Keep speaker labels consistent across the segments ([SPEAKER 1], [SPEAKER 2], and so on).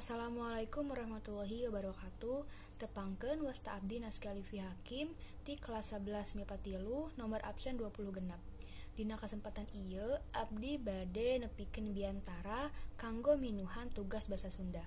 [SPEAKER 1] Assalamualaikum warahmatullahi wabarakatuh. Tepangkeun wasta abdi Naska Livi Hakim ti kelas 11 MIPA 3 nomor absen 26. Dina kasempatan ieu abdi bade nepikeun biantara kanggo minuhan tugas basa Sunda.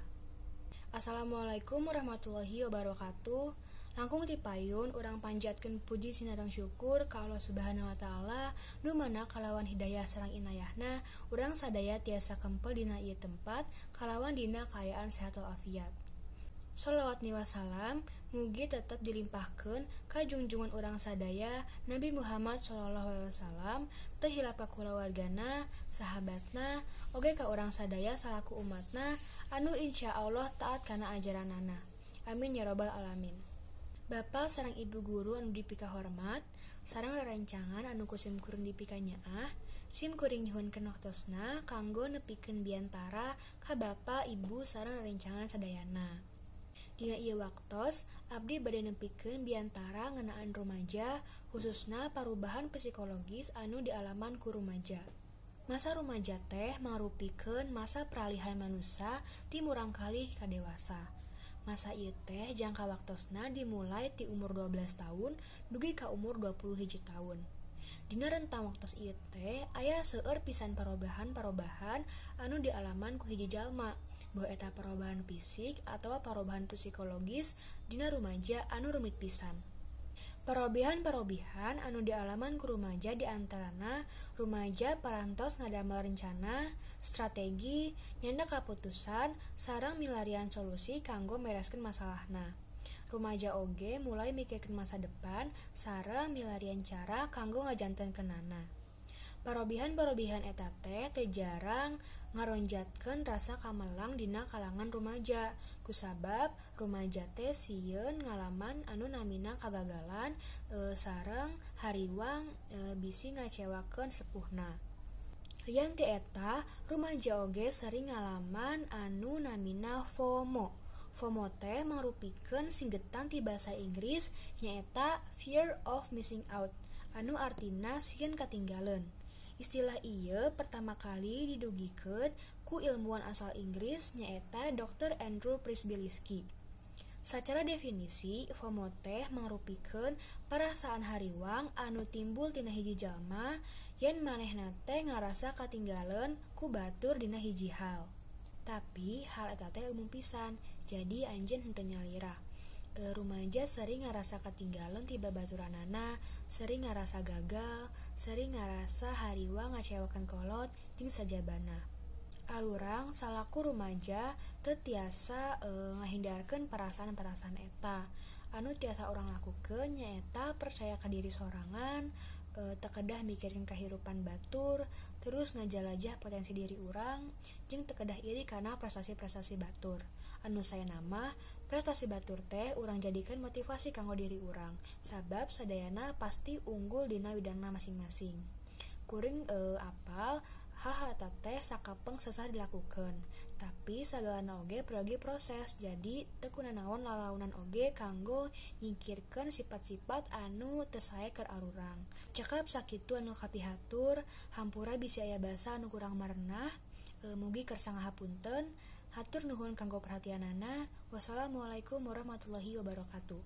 [SPEAKER 1] Assalamualaikum warahmatullahi wabarakatuh. Langkung ti payun urang panjatkeun puji sinareng syukur ka Allah Subhanahu wa taala nu mana kalawan hidayah sareng inayahna urang sadaya tiasa kempel dina ieu tempat kalawan dina kaayaan sehat walafiat. Sholawat niwa salam mugi tetep dilimpahkeun ka junjungan urang sadaya Nabi Muhammad sallallahu alaihi wasallam teu hilap ka kulawargana, sahabatna, oge ka urang sadaya salaku umatna anu insyaallah taat kana ajaranana. Amin ya robbal alamin. Bapak sareng ibu guru anu dipika hormat, sareng rerencangan anu ku sim kuring dipika nyaah, sim kuring nyuhunkeun waktosna kanggo nepikeun biantara ka bapa, ibu sareng rerencangan sadayana. Dina ieu waktos, abdi bade nepikeun biantara ngeunaan rumaja, khususna parubahan psikologis anu dialaman ku rumaja. Masa rumaja teh mangrupikeun masa peralihan manusa ti murangkalih ka dewasa. Masa ieu teh jangka waktosna dimulai ti umur 12 tahun dugi ka umur 21 tahun. Dina rentang waktos ieu teh aya seueur pisan parobahan-parobahan anu dialaman ku hiji jalma, boh eta parobahan fisik atawa parobahan psikologis dina rumaja anu rumit pisan. Parobihan-parobihan anu dialaman ku rumaja diantarana rumaja parantos ngadamel rencana, strategi, nyandak kaputusan, sareng milarian solusi kanggo mereskeun masalahna. Rumaja oge mulai mikirkeun masa depan sareng milarian cara kanggo ngajantenkeunana. Parobihan-parobihan eta teh teu jarang ngaronjatkeun rasa kamelang dina kalangan rumaja, kusabab rumaja teh sieun ngalaman anu namina kagagalan sareng hariwang bisi ngacewakeun sepuhna. Lian ti eta, rumaja oge sering ngalaman anu namina FOMO. FOMO teh mangrupikeun singgetan ti basa Inggris nyaeta fear of missing out, anu artina sieun katinggaleun. Istilah ieu pertama kali didugikeun ku ilmuwan asal Inggris nyaeta Dr. Andrew Przybylski. Sacara definisi, FOMO teh mangrupikeun perasaan hariwang anu timbul tina hiji jalma yen manehna teh ngarasa katinggaleun ku batur dina hiji hal. Tapi hal eta teh umum pisan, jadi anjeun henteu nyalira. Rumaja sering ngarasa ketinggalan ti babaturanana, sering ngarasa gagal, sering ngarasa hariwang ngacewakeun kolot jeung sajabana. Alurang salaku rumaja teu tiasa ngahindarkeun perasaan-perasaan eta. Anu tiasa urang lakukeun nyaeta percaya ka diri sorangan, teu kedah mikirkeun kahirupan batur, terus ngajalajah potensi diri urang, jeung teu kedah iri kana prestasi-prestasi batur. Anu saena mah prestasi batur teh urang jadikeun motivasi kanggo diri urang, sabab sadayana pasti unggul dina widangna masing-masing. Kuring apal hal-hal eta teh sakapeng sesah dilakukeun, tapi sagalana oge peryogi proses, jadi teu kunanaon lalaunan oge kanggo nyingkirkeun sifat-sifat anu teu sae keur arurang. Cekap sakitu anu kapihatur, hampura bisi aya basa anu kurang marenah, mugi kersa ngahapunten. Hatur nuhun kanggo perhatianana. Wassalamualaikum warahmatullahi wabarakatuh.